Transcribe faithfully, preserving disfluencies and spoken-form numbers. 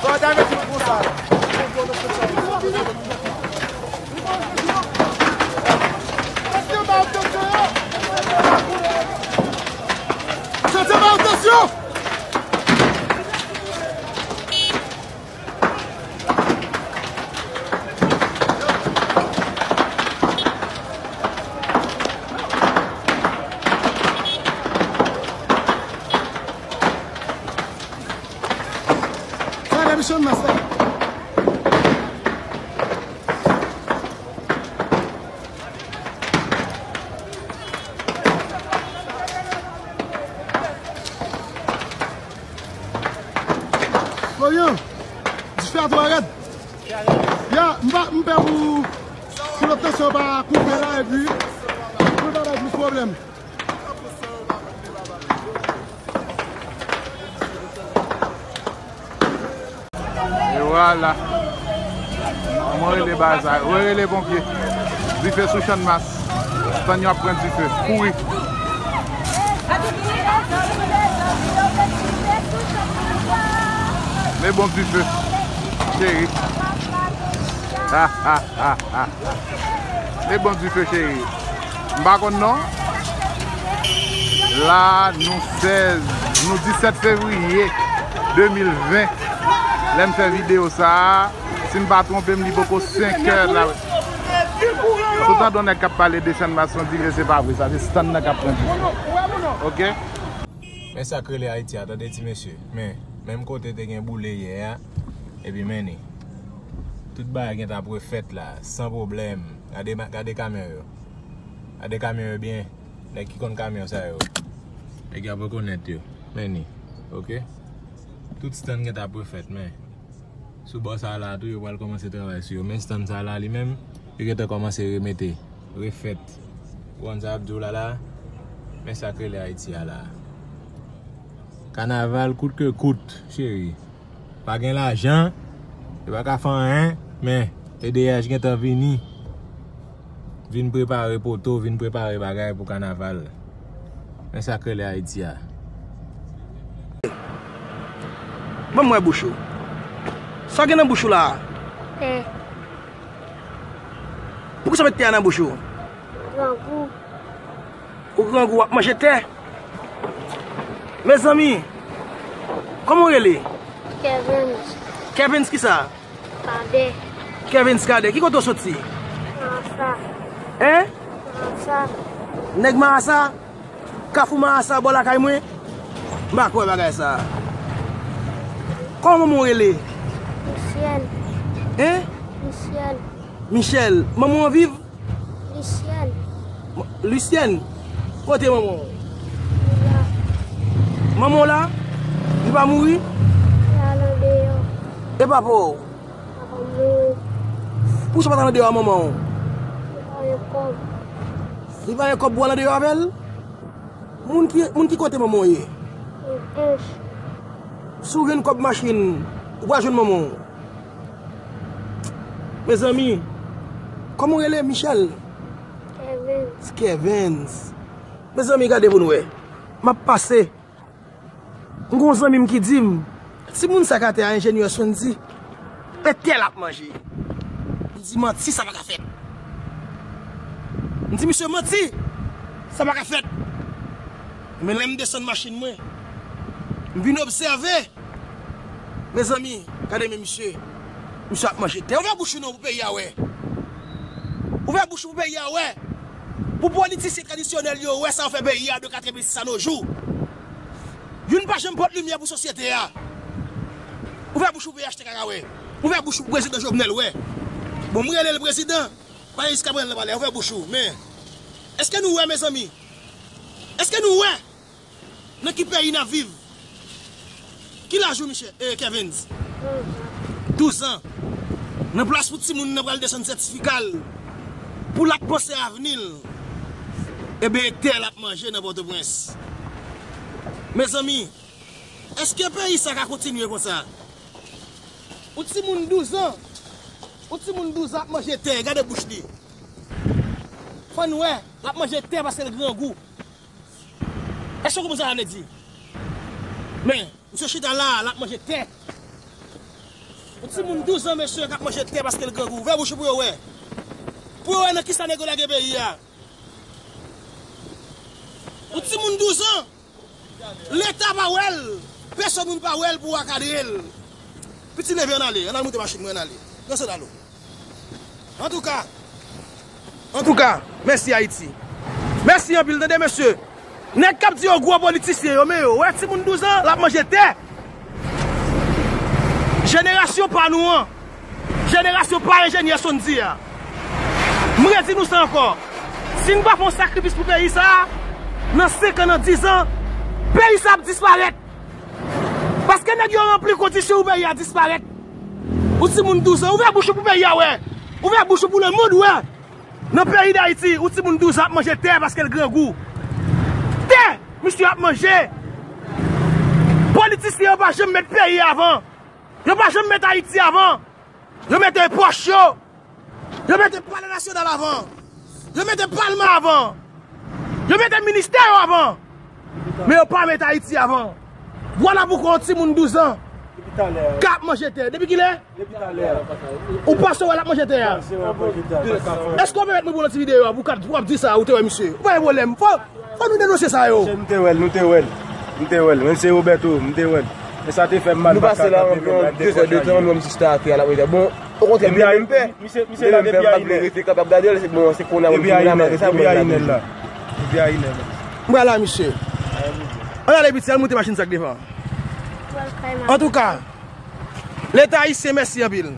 Sa w ta mete l konsa. Attention, attention. Sa la, misye, masta. Florian, dife a twò rèd. Ya, m pa, m pè pou, pou lòt tansyon pa koupe la, epi pou pa bay plis pwoblèm. E vwala. Mwen rele bagay sa. Mwen rele ponpye. Dife sou Channmas. Stann yo ap pran dife. Kouri. Men bon dife. Cheri. Ha, ha, ha, ha, ha. Men bon dife, cheri. M pa konn non. La, nou sèz, nou disèt fevriye de mil ven. Lè m fè videyo sa a, si m pa twonpe m, li poko senk è la. Si w tande yon nèg k ap pale de Channmas, se yon dife, se pa vre, sa se stann nan k ap pran dife. Oke? Men sa k rele Ayiti a, tande ti mesye. Men, menm kote te gen boule yè a, epi men ni. Tout bagay gentan ap refèt la, san pwoblèm. Gade, gade kamyon yo. Gade kamyon yo byen. Nèg ki konn kamyon sa yo. Nèg yo ap rekonèt yo. Men ni. Oke? Tout stann gentan ap refèt, men. Sou bò sa la tou, yo pral kòmanse travay sou yo. Men stann sa la li menm, yo gentan kòmanse remete, refèt. Ou konn sa ap di w la la? Men sa k rele Ayiti a la. Kanaval kout ke kout, cheri. Pa gen lajan, yo pa ka fè anyen, men T D H gentan vini. Vin prepare poto, vin prepare bagay pou kanaval. Men sa k rele Ayiti a. Ban m wè bouch ou. Sa w gen nan bouch ou la a? Tè. Poukisa w met tè a nan bouch ou? Grangou. Ou grangou, w ap manje tè? Mezanmi, kòman w rele? Kevens. Kevens kisa? Kadè. Kevens Kadè, ki kote w soti? Marasa. Hein? Marasa. Nèg Marasa? Kafou Marasa bò lakay mwen? M pa kwè bagay sa. Kòman manman w rele? Michel. Hein? Michel. Michel. Manman w viv? Lisyèn. Lisyèn? Kote manman w? Li la. Manman w la? Li pa mouri? Li al andeyò. E papa w? Papa m mouri. Poukisa w pa t al andeyò a manman w? Li pa gen kòb. Li pa gen kòb pou w al andeyò avè l? Moun ki, moun ki kote manman w ye? Pòtoprens. Si w jwenn kòb machin, ou pral jwenn manman w. Mezanmi, kòman w rele? Michel? Kevens. Kevens. Mezanmi, gade pou n wè. M ap pase. M gon zanmi m ki di m, timoun sa k atè a enjenyè Sondy, e tè l ap manje. M di, manti, sa pa ka fèt. M di misye, manti, sa pa ka fèt. Men lè m desann machin mwen, m vin obsève. Mezanmi, gade men misye. Misye ap manje tè. Ouvè bouch ou non pou peyi a wè. Ouvè bouch ou pou peyi a wè. Pou politisyen tradisyonèl yo wè sa yo fè peyi a de katrevensis a nos jours. Youn pa janm pote limyè pou sosyete a. Ouvè bouch ou pou P H T K wè. Ouvè bouch ou pou prezidan Jovenel wè. Bon, m rele l prezidan. Pa jiskaprezan l pa la. Ouvè bouch ou. Men, èske nou wè, mezanmi? Èske nou wè? Nan ki peyi n ap viv? Ki laj ou, Michel? Eh, Kevens? Douz an. Nan plas pou timoun nan pral desann sètifika l, pou l ap panse avni l, ebyen, e tè l ap manje nan Pòtoprens. Mezanmi, èske peyi sa ka kontinye konsa? Yon timoun douz an, yon timoun douz an ap manje tè, gade bouch li. Fò n wè, l ap manje tè paske l grangou. Èske w konprann sa sa vle di? Men, misye chita la, l ap manje tè. Yon timoun douz an, mesye, k ap manje tè paske l grangou. Ouvè bouch ou pou yo wè. Pou yo wè nan kisa nèg yo lage peyi a. Yon timoun douz an. Leta pa wè l. Pèsonn moun pa wè l pou akadre l. Piti leve, ann ale. Ann al moute machin mwen, ann ale. Pran sandal ou. Antouka, antouka, mèsi Ayiti. Mèsi anpil, tande mesye. Nèg k ap di yo gwo politisyen yo, men yo wè timoun douz an, l ap manje tè. Jenerasyon pa nou an, jenerasyon pa enjenyè Sondy a. M redi nou sa ankò. Si n pa fè yon sakrifis pou peyi sa a, nan senk an, nan diz an, peyi sa a ap disparèt. Paske nèg yo ranpli kondisyon pou peyi a disparèt. Ou timoun douz an, ouvè bouch ou pou peyi a wè. Ouvè bouch ou pou lemonn wè. Nan peyi Dayiti, ou timoun douz an ap manje tè paske l grangou. Tè! Misye ap manje! Politisyen yo pa janm met peyi avan. Yo pa janm met Ayiti avan. Yo mete pòch yo. Yo mete palè nasyonal avan. Yo mete palman avan. Yo mete ministè yo avan. Men yo pa mete Ayiti avan. Vwala poukwa yon timoun douz an k ap manje tè. Depi kilè? Ou panse wè l ap manje tè a? Èske w pèmèt mwen pou yon ti videyo a pou w ap di sa ou te wè misye? Ou pa gen pwoblèm. Fò, fò nou denonse sa yo. Nou te wè l, nou te wè l. Nou te wè l. Menm se Roberto, nou te wè l. Men sa te fè m mal. Nou pase la anviwon de zè de tan, nou menm sista atè a l ap manje tè. Bon, okontrè, m te menm pè. Misye, misye la depi ayinè. Rete kanpe ap gade l, se bon, se kounye a mwen la, malgre sa, mwen la. Depi ayinè la. M pral la, misye. Ann ale piti, al moute machin sa k devan. Antouka, Leta ayisyen, mèsi anpil.